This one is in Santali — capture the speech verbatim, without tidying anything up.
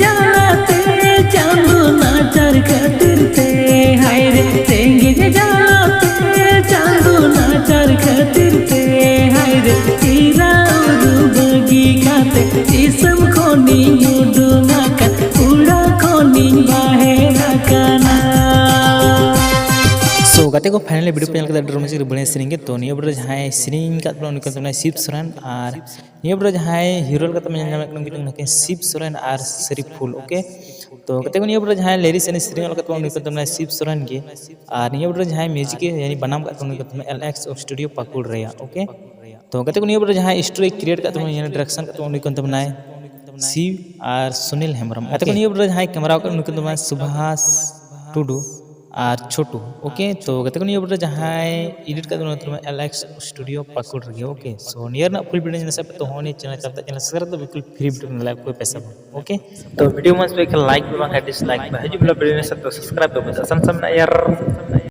ᱡᱟᱞᱟᱛᱮ ᱪᱟᱸᱫᱚ ᱱᱟᱪᱟᱨ ᱠᱷᱟᱹᱛᱤᱨ ᱛᱮ, ᱦᱟᱭ ᱨᱮ ᱨᱮᱸᱜᱮᱡ ᱡᱟᱞᱟᱛᱮ ᱪᱟᱸᱫᱚ ᱱᱟᱪᱟᱨ ᱠᱷᱟᱹᱛᱤᱨ ᱛᱮ, ᱦᱟᱭ ᱨᱮ ᱛᱤᱨᱟ ᱩᱨᱩ ᱵᱟᱹᱜᱤ ᱠᱟᱛᱮ ᱫᱤᱥᱚᱢ ᱠᱷᱚᱱᱤᱧ ᱩᱰᱩᱝ ᱟᱠᱟᱱ, ᱚᱲᱟᱜ ᱠᱷᱚᱱᱤᱧ ᱵᱟᱦᱮᱨ ᱟᱠᱟᱱᱟ᱾ So ᱜᱟᱛᱮ ᱠᱚ, finally video ᱯᱮ ᱧᱮᱞ ᱠᱮᱫᱟ, ᱟᱹᱰᱤ ᱨᱚᱢᱚᱡᱽ ᱜᱮ ᱵᱟᱹᱲᱤᱡ ᱥᱮᱨᱮᱧ ᱜᱮ᱾ ᱛᱚ ᱱᱤᱭᱟᱹ video ᱨᱮ ᱡᱟᱦᱟᱸᱭ ᱥᱮᱨᱮᱧ ᱟᱠᱟᱫ ᱵᱚᱱᱟ ᱩᱱᱤ ᱠᱟᱱ ᱛᱟᱵᱚᱱᱟᱭ ᱥᱤᱵ ᱥᱚᱨᱮᱱ, ᱟᱨ ᱱᱤᱭᱟᱹ video ᱨᱮ ᱡᱟᱦᱟᱸᱭ hero ᱞᱮᱠᱟᱛᱮ ᱧᱮᱞ ᱧᱟᱢᱮᱫ ᱠᱟᱱᱟ ᱩᱱᱠᱤᱱ ᱠᱟᱱᱟ ᱠᱤᱱ ᱥᱤᱵ ᱥᱚᱨᱮᱱ ᱟᱨ ᱥᱟᱹᱨᱤᱯᱷᱩᱞ᱾ Okay, ᱛᱚ ᱜᱟᱛᱮ ᱠᱚ, ᱱᱤᱭᱟᱹ video ᱨᱮ ᱡᱟᱦᱟᱸᱭ lyrics ᱮ ᱥᱮᱨᱮᱧ ᱚᱞ ᱟᱠᱟᱫ ᱛᱟᱵᱚᱱᱟ ᱩᱱᱤ ᱠᱟᱱ ᱛᱟᱵᱚᱱᱟᱭ ᱥᱤᱵ ᱥᱚᱨᱮᱱ ᱜᱮ, ᱟᱨ ᱱᱤᱭᱟᱹ video ᱨᱮ ᱡᱟᱦᱟᱸᱭ music ᱮ ᱭᱟᱱᱤ ᱵᱟᱱᱟᱢ ᱟᱠᱟᱫ ᱛᱟᱵᱚᱱᱟ ᱩᱱᱤ ᱠᱟᱱ ᱛᱟᱵᱚᱱᱟᱭ L X Studio ᱯᱟᱹᱠᱩᱲ ᱨᱮᱭᱟᱜ᱾ Okay, ᱛᱚ ᱜᱟᱛᱮ ᱠᱚ, ᱱᱤᱭᱟᱹ video ᱨᱮ ᱡᱟᱦᱟᱸᱭ story create ᱟᱠᱟᱫ ᱛᱟᱵᱚᱱᱟ, ᱭᱟᱱᱤ direction ᱟᱠᱟᱫ ᱛᱟᱵᱚᱱᱟ ᱩᱱᱤ ᱠᱟᱱ ᱛᱟᱵᱚᱱᱟᱭ ᱥᱤᱵ ᱟᱨ ᱥᱩᱱᱤᱞ ᱦᱮᱢᱵᱨᱚᱢ᱾ ᱜᱟᱛᱮ ᱠᱚ, ᱱᱤᱭᱟᱹ video ᱨᱮ ᱡᱟᱦᱟᱸᱭ camera ᱟᱠᱟᱫ ᱩᱱᱤ ᱠᱟᱱ ᱛᱟᱵᱚᱱᱟᱭ ᱥᱩᱵᱷᱟᱥ ᱴᱩᱰᱩ ᱟᱨ ᱪᱷᱳᱴᱩ᱾ Okay, ᱛᱚ ᱜᱟᱛᱮ ᱠᱚ, ᱱᱤᱭᱟᱹ video ᱨᱮ ᱡᱟᱦᱟᱸᱭ edit ᱟᱠᱟᱫ ᱛᱟᱵᱚᱱᱟ ᱩᱱᱤ ᱠᱟᱱ ᱛᱟᱵᱚᱱᱟᱭ L X Studio ᱯᱟᱹᱠᱩᱲ ᱨᱮᱜᱮ᱾ Okay, so ᱱᱤᱭᱟᱹ ᱨᱮᱱᱟᱜ full video ᱧᱮᱞ ᱥᱟᱱᱟᱭᱮᱫ ᱯᱮ ᱛᱚ ᱦᱚᱸ ᱱᱤᱭᱟᱹ channel ᱪᱟᱞᱟᱜ ᱛᱮ channel subscribe ᱫᱚ ᱵᱤᱞᱠᱩᱞ free video ᱢᱮᱱᱟᱜᱼᱟ, ᱚᱠᱚᱭ ᱯᱚᱭᱥᱟ ᱵᱟᱝ᱾ Okay, ᱛᱚ video ᱢᱚᱡᱽ ᱯᱮ ᱠᱷᱟᱱ like ᱯᱮ, ᱵᱟᱝᱠᱷᱟᱱ dislike ᱯᱮ᱾ ᱦᱤᱡᱩᱜ ᱵᱮᱞᱟ video ᱥᱟᱶ subscribe ᱯᱮ, ᱵᱩᱡᱷᱟᱹᱜ ᱥᱟᱱ ᱥᱟᱢᱱᱟ ᱭᱟᱨ᱾